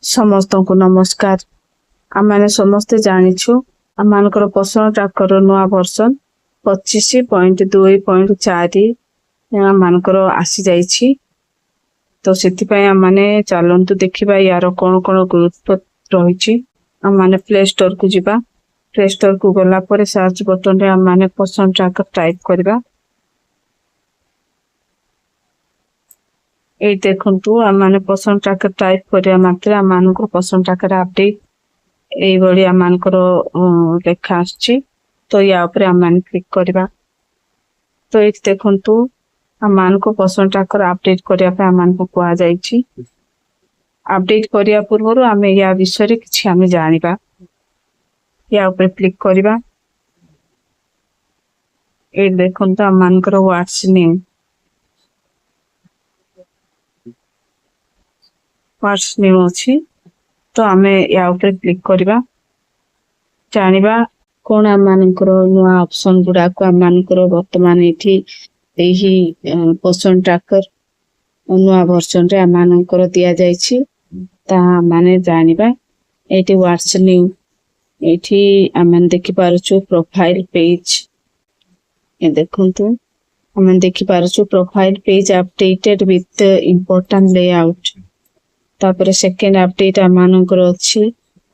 ସମସ୍ତଙ୍କୁ ନମସ୍କାର। ଆମମାନେ ସମସ୍ତେ ଜାଣିଛୁ, ଆମମାନଙ୍କର ପୋଷଣ ଟ୍ରାକର ନୂଆ ଭର୍ସନ 25.2.4 ଆମମାନଙ୍କର ଆସିଯାଇଛି। ତ ସେଥିପାଇଁ ଆମମାନେ ଚାଲନ୍ତୁ ଦେଖିବା ୟାର କଣ କଣ ଗୁରୁତ୍ୱ ରହିଛି। ଆମମାନେ ପ୍ଲେ ଷ୍ଟୋରକୁ ଯିବା। ପ୍ଲେ ଷ୍ଟୋରକୁ ଗଲା ପରେ ସର୍ଚ୍ଚ ବଟନରେ ଆମମାନେ ପୋଷଣ ଟ୍ରାକର ଟାଇପ କରିବା। ଏଇ ଦେଖନ୍ତୁ, ଆମମାନେ ପୋଷଣ ଟ୍ରାକର ଟାଇପ କରିବା ମାତ୍ରେ ଆମମାନଙ୍କୁ ପୋଷଣ ଟ୍ରାକର ଅପଡେଟ ଏଇଭଳି ଆମମାନଙ୍କର ଲେଖା ଆସୁଛି। ତ ୟା ଉପରେ ଆମମାନେ କ୍ଲିକ୍ କରିବା। ତ ଏଇଠି ଦେଖନ୍ତୁ, ଆମମାନଙ୍କୁ ପୋଷଣ ଟ୍ରାକର ଅପଡେଟ କରିବା ପାଇଁ ଆମମାନଙ୍କୁ କୁହାଯାଇଛି। ଅପଡେଟ କରିବା ପୂର୍ବରୁ ଆମେ ୟା ବିଷୟରେ କିଛି ଆମେ ଜାଣିବା। ୟା ଉପରେ କ୍ଲିକ୍ କରିବା। ଏଇଠି ଦେଖନ୍ତୁ, ଆମମାନଙ୍କର ହ୍ୱାଟ୍ସ ନ୍ୟୁ ଅଛି। ତ ଆମେ ୟା ଉପରେ କ୍ଲିକ୍ କରିବା, ଜାଣିବା କଣ ଆମମାନଙ୍କର ନୂଆ ଅପସନ ଗୁଡାକ ଆମମାନଙ୍କର ବର୍ତ୍ତମାନ ଏଇଠି ଏହି ପୋଷଣ ଟ୍ରାକର ନୂଆ ଭର୍ସନରେ ଆମମାନଙ୍କର ଦିଆଯାଇଛି, ତାହା ମାନେ ଜାଣିବା। ଏଇଠି ହ୍ୱାଟ୍ସ ନ୍ୟୁ, ଏଇଠି ଆମେ ଦେଖିପାରୁଛୁ ପ୍ରୋଫାଇଲ ପେଜ। ଦେଖନ୍ତୁ, ଆମେ ଦେଖିପାରୁଛୁ profile page updated with important layout। ତାପରେ ସେକେଣ୍ଡ ଅପଡେଟ ଆମମାନଙ୍କର ଅଛି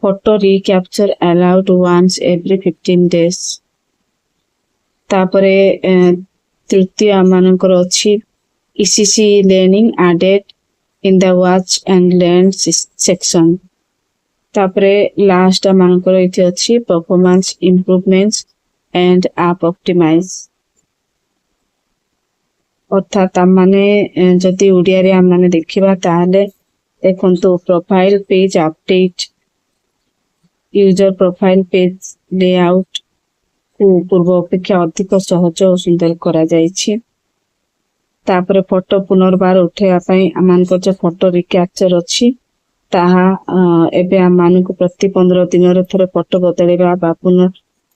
photo recapture allowed once every 15 days। ତାପରେ ତୃତୀୟ ଆମମାନଙ୍କର ଅଛି ECC learning added in the watch and learn section। ତାପରେ ଲାଷ୍ଟ ଆମମାନଙ୍କର ଏଇଠି ଅଛି performance improvements and app optimize। ଅର୍ଥାତ୍ ଆମମାନେ ଯଦି ଓଡ଼ିଆରେ ଆମମାନେ ଦେଖିବା, ତାହେଲେ ଦେଖନ୍ତୁ, profile page update, user profile page layout କୁ ପୂର୍ବ ଅପେକ୍ଷା ଅଧିକ ସହଜ ଓ ସୁନ୍ଦର କରାଯାଇଛି। ତାପରେ ଫଟୋ ପୁନର୍ବାର ଉଠେଇବା ପାଇଁ ଆମମାନଙ୍କର ଯୋଉ ଫଟୋ ରିକ୍ୟାପଚର ଅଛି, ତାହା ଏବେ ଆମମାନଙ୍କୁ ପ୍ରତି 15 ଦିନରେ ଥରେ ଫଟୋ ବଦଳେଇବା ବା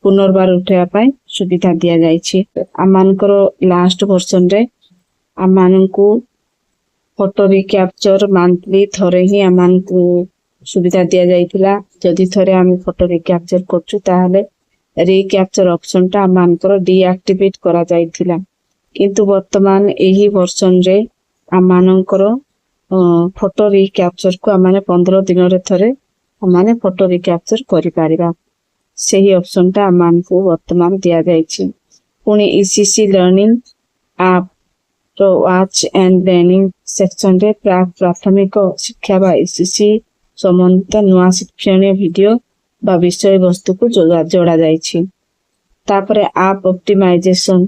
ପୁନର୍ବାର ଉଠେଇବା ପାଇଁ ସୁବିଧା ଦିଆଯାଇଛି। ଆମମାନଙ୍କର ଲାଷ୍ଟ ଭର୍ସନରେ ଆମମାନଙ୍କୁ ଫଟୋ ରିକ୍ୟାପଚର ମନ୍ଥଲି ଥରେ ହିଁ ଆମମାନଙ୍କୁ ସୁବିଧା ଦିଆଯାଇଥିଲା। ଯଦି ଥରେ ଆମେ ଫଟୋ ରିକ୍ୟାପଚର କରୁଛୁ, ତାହେଲେ ରିକ୍ୟାପଚର ଅପସନଟା ଆମମାନଙ୍କର ଡିଆକ୍ଟିଭେଟ କରାଯାଇଥିଲା। କିନ୍ତୁ ବର୍ତ୍ତମାନ ଏହି ଭର୍ସନରେ ଆମମାନଙ୍କର ଫଟୋ ରିକ୍ୟାପଚରକୁ ଆମମାନେ 15 ଦିନରେ ଥରେ ଆମମାନେ ଫଟୋ ରିକ୍ୟାପଚର କରିପାରିବା, ସେହି ଅପସନଟା ଆମମାନଙ୍କୁ ବର୍ତ୍ତମାନ ଦିଆଯାଇଛି। ପୁଣି ଇସିସି ଲର୍ଣ୍ଣିଂ ଆପ୍ ର ୱାଚ୍ ଆଣ୍ଡ ଲର୍ଣ୍ଣିଂ ସେକ୍ସନରେ ପ୍ରାକ୍ ପ୍ରାଥମିକ ଶିକ୍ଷା ବା ଇସିସି ସମ୍ବନ୍ଧିତ ନୂଆ ଶିକ୍ଷଣୀୟ ଭିଡିଓ ବା ବିଷୟବସ୍ତୁକୁ ଯୋଡ଼ା ଯାଇଛି। ତାପରେ ଆପ୍ ଅପ୍ଟିମାଇଜେସନ,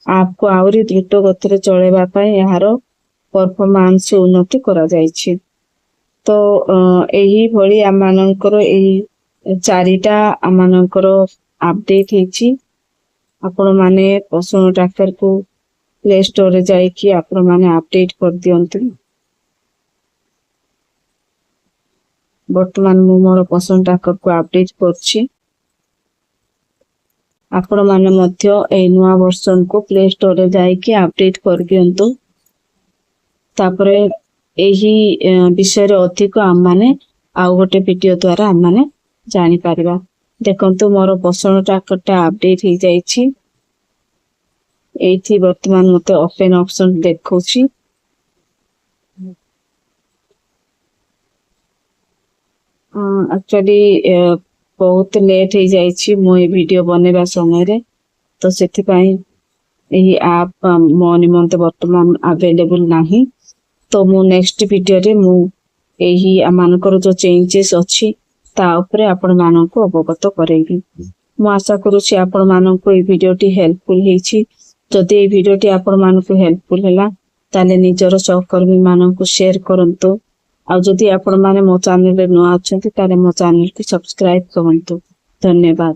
ଆପ୍କୁ ଆହୁରି ଦ୍ରୁତ ଗତିରେ ଚଳାଇବା ପାଇଁ ଏହାର ପରଫରମାନ୍ସ ଉନ୍ନତି କରାଯାଇଛି। ତ ଏହିଭଳି ଆମମାନଙ୍କର ଏହି ଚାରିଟା ଆମମାନଙ୍କର ଅପଡେଟ ହେଇଛି। ଆପଣମାନେ ପୋଷଣ ଟ୍ରାକରକୁ ପ୍ଲେ ଷ୍ଟୋରରେ ଯାଇକି ଆପଣମାନେ ଅପଡେଟ କରିଦିଅନ୍ତୁ। ବର୍ତ୍ତମାନ ମୁଁ ମୋର ପୋଷଣ ଟ୍ରାକରକୁ ଅପଡେଟ କରୁଛି। ଆପଣମାନେ ମଧ୍ୟ ଏଇ ନୂଆ ଭର୍ସନକୁ ପ୍ଲେ ଷ୍ଟୋରରେ ଯାଇକି ଅପଡେଟ କରିଦିଅନ୍ତୁ। ତାପରେ ଏହି ବିଷୟରେ ଅଧିକ ଆମମାନେ ଆଉ ଗୋଟେ ଭିଡିଓ ଦ୍ଵାରା ଆମମାନେ ଜାଣିପାରିବା। ଦେଖନ୍ତୁ, ମୋର ପୋଷଣ ଟ୍ରାକରଟା ଅପଡେଟ ହେଇଯାଇଛି। ଏଇଠି ବର୍ତ୍ତମାନ ମତେ ଓପେନ ଅପସନ ଦେଖଉଛି। ଆକ୍ଚୁଆଲି ବହୁତ ଲେଟ୍ ହେଇଯାଇଛି ମୁଁ ଏଇ ଭିଡିଓ ବନେଇବା ସମୟରେ। ତ ସେଥିପାଇଁ ଏହି ଆପ୍ ମୋ ନିମନ୍ତେ ବର୍ତ୍ତମାନ ଆଭେଲେବୁଲ ନାହିଁ। ତ ମୁଁ ନେକ୍ସଟ ଭିଡିଓରେ ମୁଁ ଏହି ଆମମାନଙ୍କର ଯୋଉ ଚେଞ୍ଜେସ୍ ଅଛି, ତା ଉପରେ ଆପଣମାନଙ୍କୁ ଅବଗତ କରେଇବି। ମୁଁ ଆଶା କରୁଛି ଆପଣମାନଙ୍କୁ ଏଇ ଭିଡିଓଟି ହେଲ୍ପଫୁଲ ହେଇଛି। ଯଦି ଏଇ ଭିଡିଓଟି ଆପଣମାନଙ୍କୁ ହେଲ୍ପଫୁଲ ହେଲା, ତାହେଲେ ନିଜର ସହକର୍ମୀ ମାନଙ୍କୁ ସେୟାର କରନ୍ତୁ। ଆଉ ଯଦି ଆପଣମାନେ ମୋ ଚ୍ୟାନେଲରେ ନୂଆ ଅଛନ୍ତି, ତାହେଲେ ମୋ ଚ୍ୟାନେଲକୁ ସବସ୍କ୍ରାଇବ କରନ୍ତୁ। ଧନ୍ୟବାଦ।